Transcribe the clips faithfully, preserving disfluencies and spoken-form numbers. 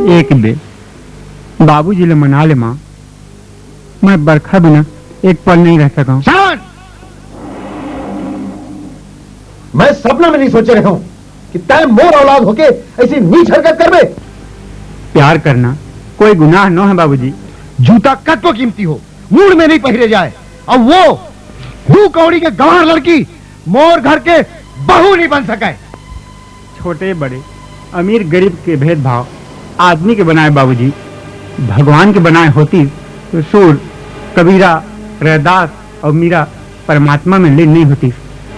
एक बेर बाबूजी ले मना ले माँ, मैं बरखा बिना एक पल नहीं रह सकूं। शांत! मैं सपना में नहीं सोचे रहे हूं कि तय मोर औलाद होके ऐसी नीच हरकत करबे। प्यार करना कोई गुनाह न है बाबूजी। जूता कतको कीमती हो, मूड़ में नहीं पहिरे जाए। अब वो दू कौड़ी के गंवार लड़की मोर घर के बहू नहीं बन सके। छोटे बड़े, अमीर गरीब के भेदभाव आदमी के बनाए बाबूजी, भगवान के बनाए होती तो सूर, कबीरा, रैदास और मीरा परमात्मा में लीन नहीं होती।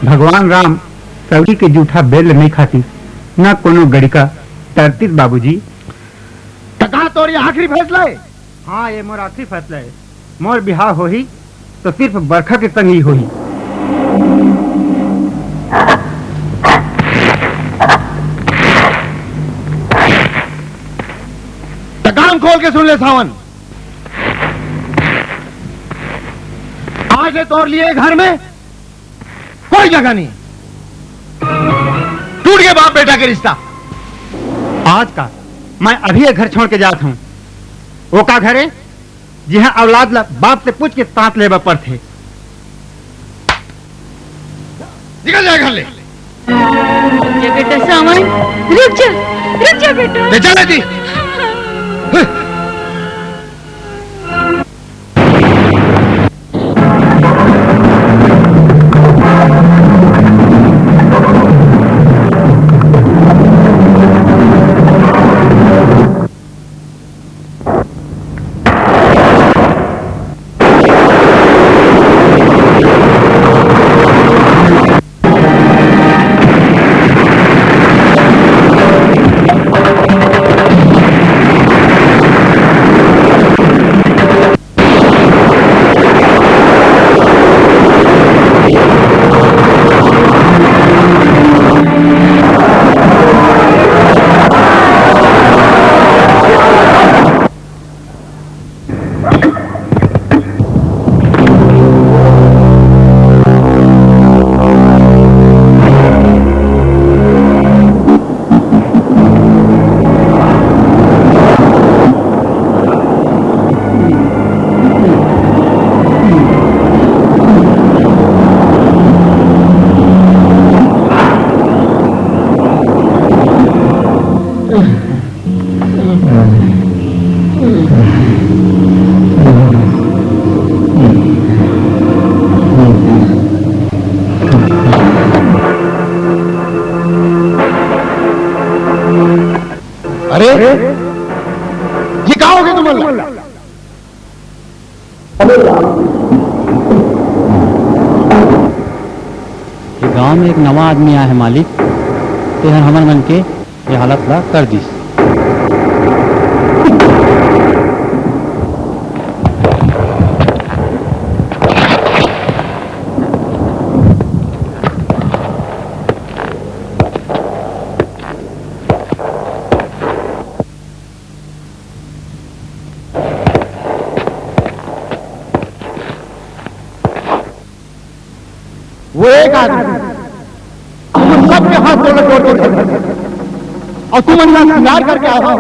भगवान राम सवरी के जूठा बेल नहीं खाती, न कोनो गड़िका डरती बाबूजी। त का तोर ये आखिरी फैसला है? हाँ, ये मोर आखिरी फैसला है। मोर बिहाव होही तो सिर्फ बरखा के संग ही होही। त कान खोल के सुन ले सावन, आज ले तोर लिए घर में कोई जगह नहीं। टूट गए बाप बेटा के रिश्ता। आज का मैं अभी ये घर छोड़ के जात हूँ। वो का घर है जिहाँ औलाद ला बाप से पूछ के सांस लेबा पड़थे। निकल जाए घर ले। रुक जा बेटा सावन, रुक जा, रुक जा बेटा। ले चल जी। अरे, ये का हो गया तुमन ला? ये गांव में एक नवा आदमी आए है मालिक, तेहर हमर मन के ये हालत ला कर दिस। वो एक आदमी, तुम सबके हाथ जोड़ जोड़ के धन्यवाद। और तुम अंदर श्रृंगार करके आओ,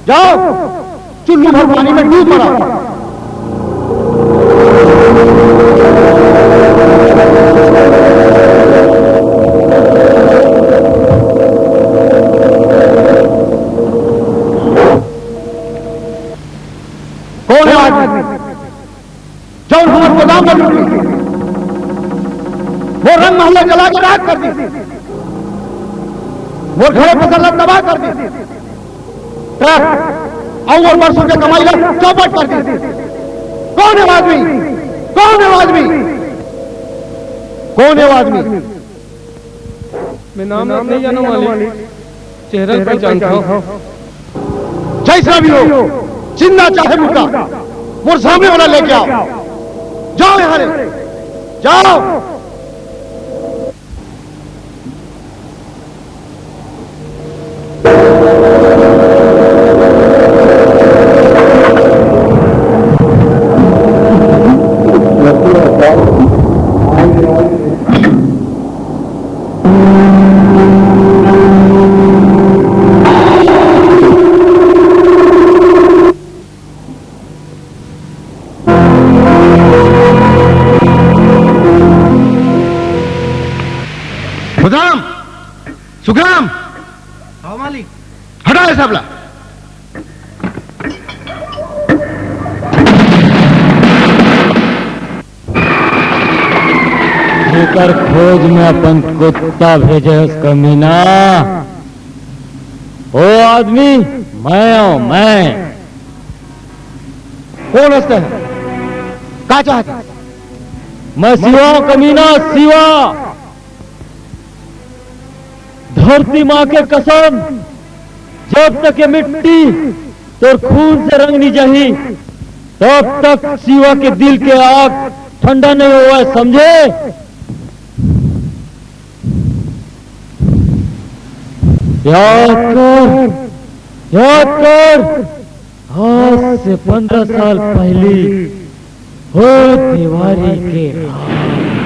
जाओ, चुल्लू भर पानी में डूब मरो। कौन है आदमी? जौन हमर गोदाम में लूट ली, मोर रंग महल जला के राख कर दी, मोर घरे फसल ला तबाह कर दी, ट्रक अउ मोर बरसों के कमाई ला चौपट कर दी। कौन है आदमी? कौन है आदमी? कौन है आदमी? मैं नाम नहीं जाना मालिक, चेहरा पहचानता हूँ। जैसा भी हो, जिंदा चाहे मुर्दा, मोर सामने वाला लेके आओ। जाओ यहाँ से, जाओ। सुखराम, हाँ मालिक। हटा ये सबला। जेकर खोज में अपन कुत्ता भेजे हस कमीना, वो आदमी मैं हूँ, मैं। कौन हस तैं? का चाहत हस? मैं शिवा हूँ कमीना, शिवा। धरती माँ के कसम, जब तक ये मिट्टी तोर खून से रंग नहीं जाही, तब तक शिवा के दिल के आग ठंडा नहीं होवय, समझे? याद कर, याद कर, आज से पंद्रह साल पहली हो देवारी के रात।